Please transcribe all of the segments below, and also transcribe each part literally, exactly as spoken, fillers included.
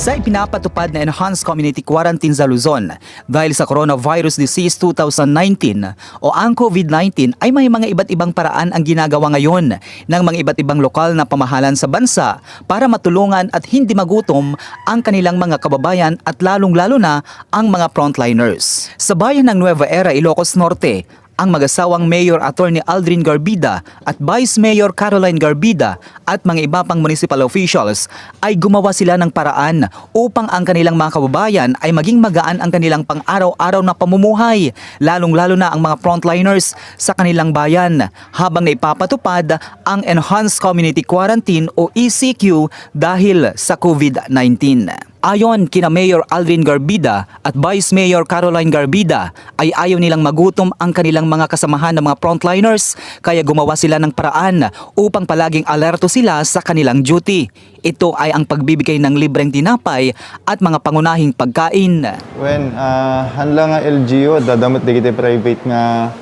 Sa ipinapatupad na Enhanced Community Quarantine sa Luzon dahil sa Coronavirus Disease two thousand nineteen o ang COVID nineteen, ay may mga iba't ibang paraan ang ginagawa ngayon ng mga iba't ibang lokal na pamahalan sa bansa para matulungan at hindi magutom ang kanilang mga kababayan at lalong-lalo na ang mga frontliners. Sa bayan ng Nueva Era, Ilocos Norte, ang mag-asawang Mayor Attorney Aldrin Garbida at Vice Mayor Caroline Garbida at mga iba pang municipal officials ay gumawa sila ng paraan upang ang kanilang mga kababayan ay maging magaan ang kanilang pang-araw-araw na pamumuhay, lalong-lalo na ang mga frontliners sa kanilang bayan, habang naipapatupad ang Enhanced Community Quarantine o E C Q dahil sa COVID nineteen. Ayon kina Mayor Aldrin Garbida at Vice Mayor Caroline Garbida, ay ayaw nilang magutom ang kanilang mga kasamahan na mga frontliners, kaya gumawa sila ng paraan upang palaging alerto sila sa kanilang duty. Ito ay ang pagbibigay ng libreng tinapay at mga pangunahing pagkain. Wen, ah, haan la nga L G U, adda met dagiti private nga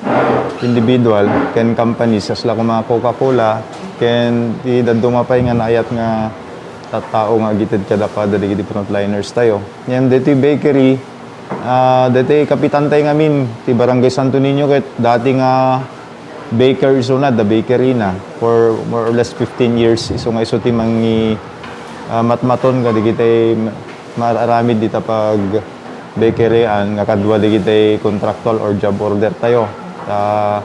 individual ken companies, kasla koma Coca-Cola, ken ti dadduma pay nga naayat nga tattao nga agited kadakuada dagiti frontliners tayo. Ngem ditoy bakery, ah, ditoy kapitantay ngamin ti Barangay Santo Niño ket dati nga baker isu na, the bakery na for more or less fifteen years. Isu nga isu ti mangi, ah, matmaton kadagiti maaramid dita pag bakery-an nga kadua dagiti contractual or job order tayo. Ta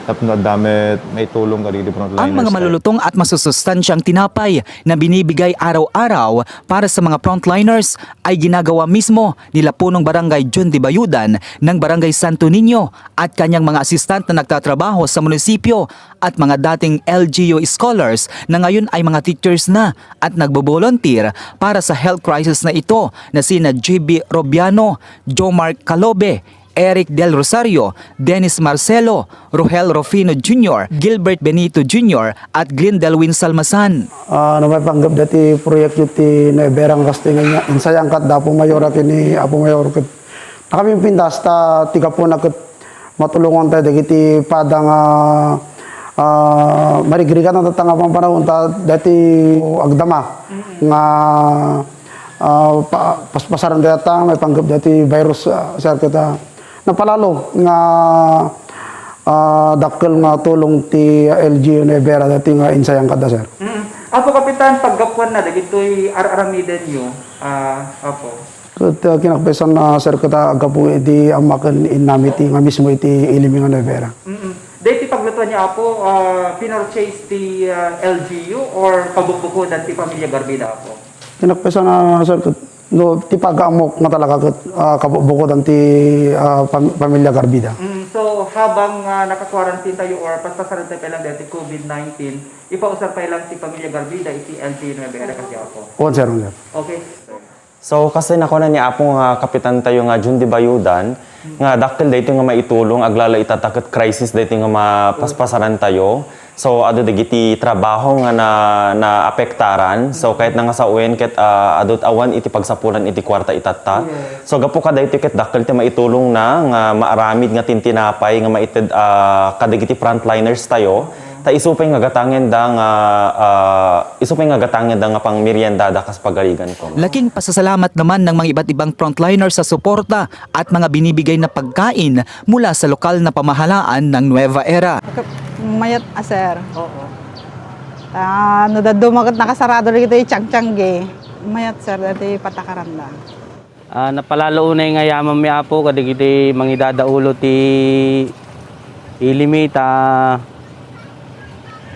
tapno adda met maitulong kadagiti frontliners. Ang mga malulutong at masusustansyang tinapay na binibigay araw-araw para sa mga frontliners ay ginagawa mismo nila punong barangay John de Bayudan ng Barangay Santo Niño at kanyang mga assistant na nagtatrabaho sa munisipyo at mga dating L G U scholars na ngayon ay mga teachers na at nagbo-volunteer para sa health crisis na ito na sina G B Robiano, Jomark Calobe, Eric Del Rosario, Dennis Marcelo, Rohel Rufino Junior, Gilbert Benito Junior, at Glenn Delwin Salmasan. Ah, no maipanggep dati proyekto ti Nueva Era nga kastoy nga insayangkat da Apo Mayor a ken ni Apo Mayor ket nakamimpintas ta ti gapuna ket matulongan tayo dagiti pada nga ah, marigrigat na tatta nga pampanawon ta dati agdama nga ah, pa, paspasaran tayo ta maipanggep dati virus ah, sir ket ah, napalalo nga ah, dakkel nga tulong ti L G U Nueva Era dati nga insayangkatda, sir. Mm. Apo Kapitan, paggapuan na dagitoy ar-aramiden yo, ah, Apo. Ket ah, kinakbesan na, sir, ket ah, aggapu iti ammaken innami ti nga mismo iti ilimi nga Nueva Era. Mm. Daytoy paglutuan ni Apo, ah, pinurchase ti ah, L G U or kabukbukodan ti pamilya Garbida, Apo? Kinakbesan na, sir, ket no ti pagaammok nga talaga ket ah, kabukbukodan ti ah, pam- pamilya Garbida. Mm, so habang ah, naka-quarantine tayo or paspasaran tayo pa lang dati COVID nineteen, ipausar pa lang ti pamilya Garbida iti L G U Nueva Era kasi, Apo. Wen, sir, wen, sir. Okay. So, kasi nakuna ni Apo nga kapitan tayo nga Jun di Bayudan, nga dakkel daytoy nga maitulong, aglala ita ta ket crisis daytoy nga mapaspasaran tayo. So, adu dagiti trabaho nga na, naapektaran. So, kayatna nga sawen ket ah, adu awan iti pagsapulan iti kuarta itatta. Yes. So, gapu kadaytoy ket dakkel ti maitulong na nga maaramid nga tintinapay nga maited ah, kadagiti frontliners tayo. Ta isu pay nga gatangen da nga ah, isu pay nga gatangen da nga pangmerienda da kas pagarigan ko. Laking pasasalamat naman ng mga iba't ibang frontliner sa suporta at mga binibigay na pagkain mula sa lokal na pamahalaan ng Nueva Era. Mayat a sir. Oo. Ah, no daduma ket nakasarado dagiti changchangge. Mayat sir dati patakaranda. Ah, napalalo unay nga yamanmi, Apo, kadagiti mangidadaulo ti ilimi ta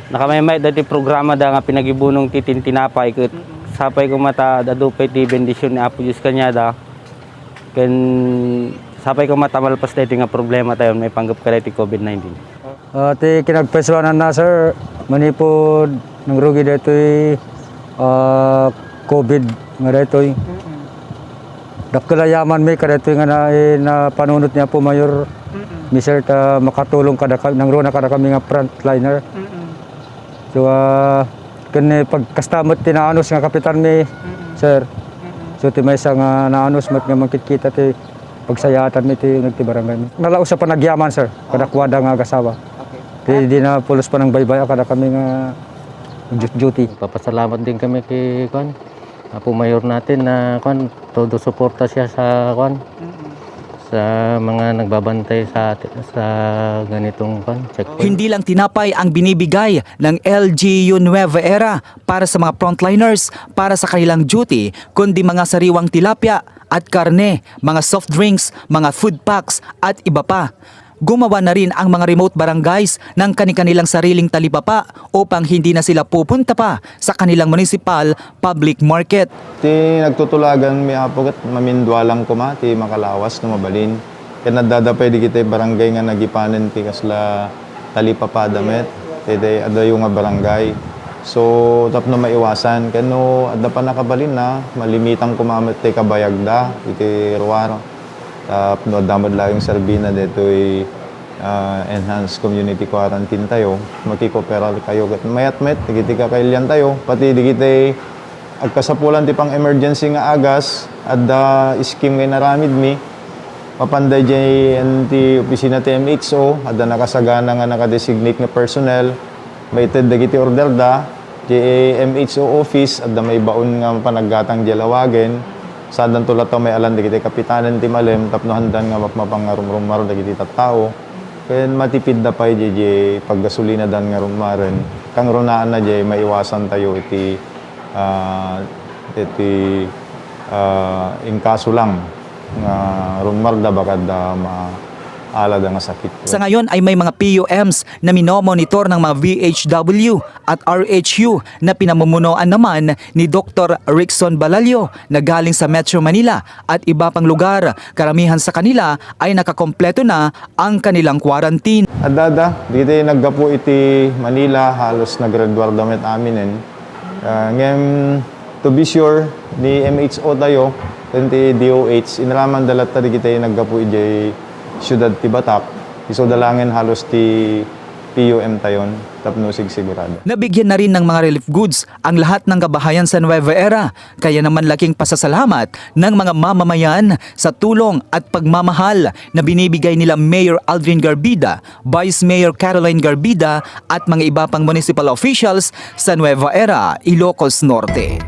nakamaymayat dati programa da nga pinagibunong ti tintinapay ket sapay koma ta adu pay ti bendision ni Apo Dios kaniada ken sapay koma ta malpas dati nga problema tayo maipanggep kadati COVID nineteen. Ah, ti kinagpaysuananna, sir, manipud nangrugi daytoy ah, COVID nga daytoy. Dakkel a yamanmi kadaytoy nga na, eh, napanunot ni Apo Mayor Michelle ta makatulong kada ka, nangruna kada kami nga frontliner. So, ah, ken, eh, pag, kasta met ti naanus nga kapitanmi, sir. So, ti maysa nga naanus met nga mangkitkita ti pagsayaatanmi ti uneg ti barangaymi. Nalaus a panagyaman, sir, kadakuada nga agasawa. Okay. Ti di na pulos panangbaybay-a kada kami nga duty. Papasalamat din kami kay, kuan, Apo Mayor natin na, kwan, todo suporta siya sa, kwan, sa mga nagbabantay sa ati-, sa ganitong, kwan, checkpoint. Hindi lang tinapay ang binibigay ng L G U Nueva Era para sa mga frontliners para sa kanilang duty, kundi mga sariwang tilapia at karne, mga soft drinks, mga food packs, at iba pa. Gumawa na rin ang mga remote barangays ng kani-kanilang sariling talipapa upang hindi na sila pupunta pa sa kanilang municipal public market. Ti nagtutulagan mi, Apo, ket mamindua lang koma ti makalawas no mabalin. Ket nadada pay dagiti barangay nga nagipanen ti kasla talipapada met, ti, ti adayo nga barangay. So, tapno maiwasan, ket no adda pannakabalinna, malimitan koma met ti kabayagda iti ruar. Tapno adda met laeng serbina daytoy, ah, enhanced community quarantine tayo, makikooperar kayo ket mayat met dagiti kakailian tayo, pati dagiti agkasapulan ti pang-emergency nga agas, adda scheme nga inaramidmi. Mapan daydiay ti opisina ti M H O, adda nakasagana nga nakadesignate nga personnel, maited dagiti order da, ti M H O office, adda maibaon nga panaggatang diay lawagen, sadanto latta maialan dagiti kapitanen ti malem tapno handan nga mapmapangngarumrumar dagiti tattao. Ken matipidda pay diay, diay paggasolinadan nga rumaren, kangrunaanna diay maiwasan tayo iti, ah, iti, ah, inkaso lang nga rumarda bakad da maalada nga sakit. Sa ngayon ay may mga P U Ms na minomonitor ng mga V H W at R H U na pinamumunuan naman ni Doktor Rickson Balalio na galing sa Metro Manila at iba pang lugar. Karamihan sa kanila ay nakakompleto na ang kanilang quarantine. Adda, adda, dagiti naggapu iti Manila, halos naggraduar da met aminen. Ah, ngem, to be sure, ni M H O tayo, ken ti D O H, inaramanda latta dagiti naggapu idiay siudad ti Batac. Isu da laengen halos ti P U M tayon tapno sigsigurado. Nabigyan na rin ng mga relief goods ang lahat ng kabahayan sa Nueva Era, kaya naman laking pasasalamat ng mga mamamayan sa tulong at pagmamahal na binibigay nila Mayor Aldrin Garbida, Vice Mayor Caroline Garbida at mga iba pang municipal officials sa Nueva Era, Ilocos Norte.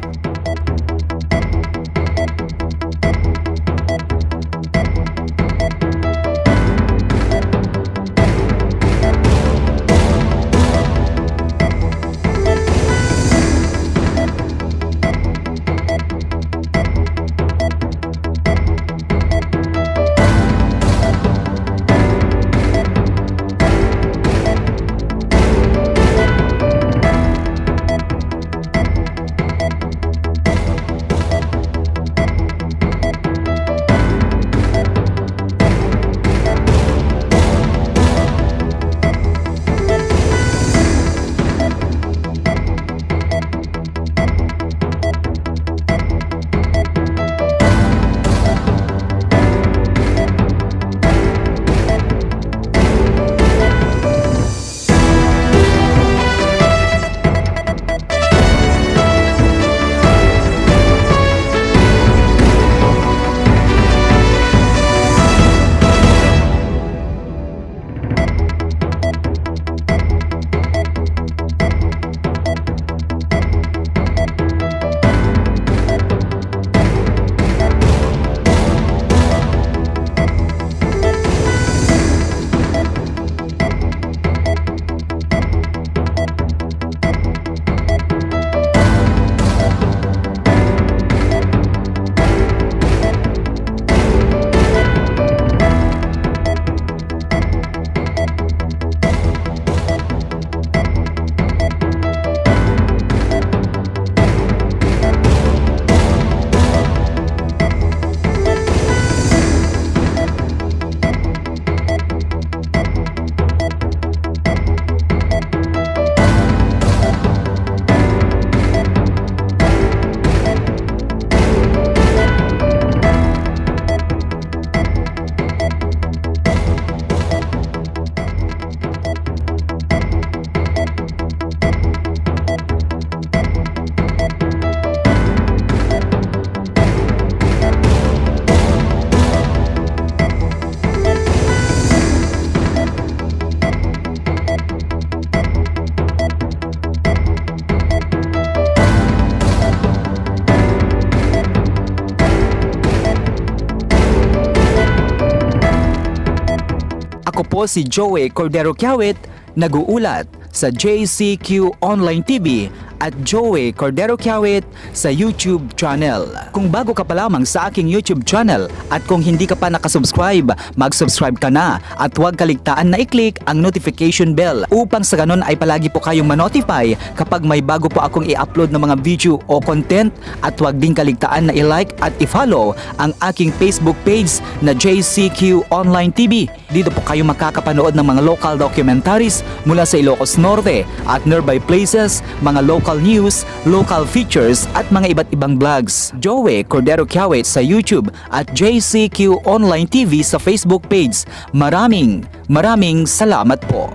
Ako po si Joey Cordero Kiawit, nag-uulat sa J C Q Online T V at Joey Cordero Kiawit sa YouTube channel. Kung bago ka pa lamang sa aking YouTube channel at kung hindi ka pa nakasubscribe, mag-subscribe ka na at huwag kaligtaan na i-click ang notification bell upang sa ganun ay palagi po kayong ma-notify kapag may bago po akong i-upload na mga video o content, at huwag din kaligtaan na i-like at i-follow ang aking Facebook page na J C Q Online T V. Dito po kayo makakapanood ng mga local documentaries mula sa Ilocos Norte at nearby places, mga local news, local features at mga iba't ibang vlogs. Joey Cordero Kiawit sa YouTube at J C Q Online T V sa Facebook page. Maraming, maraming salamat po.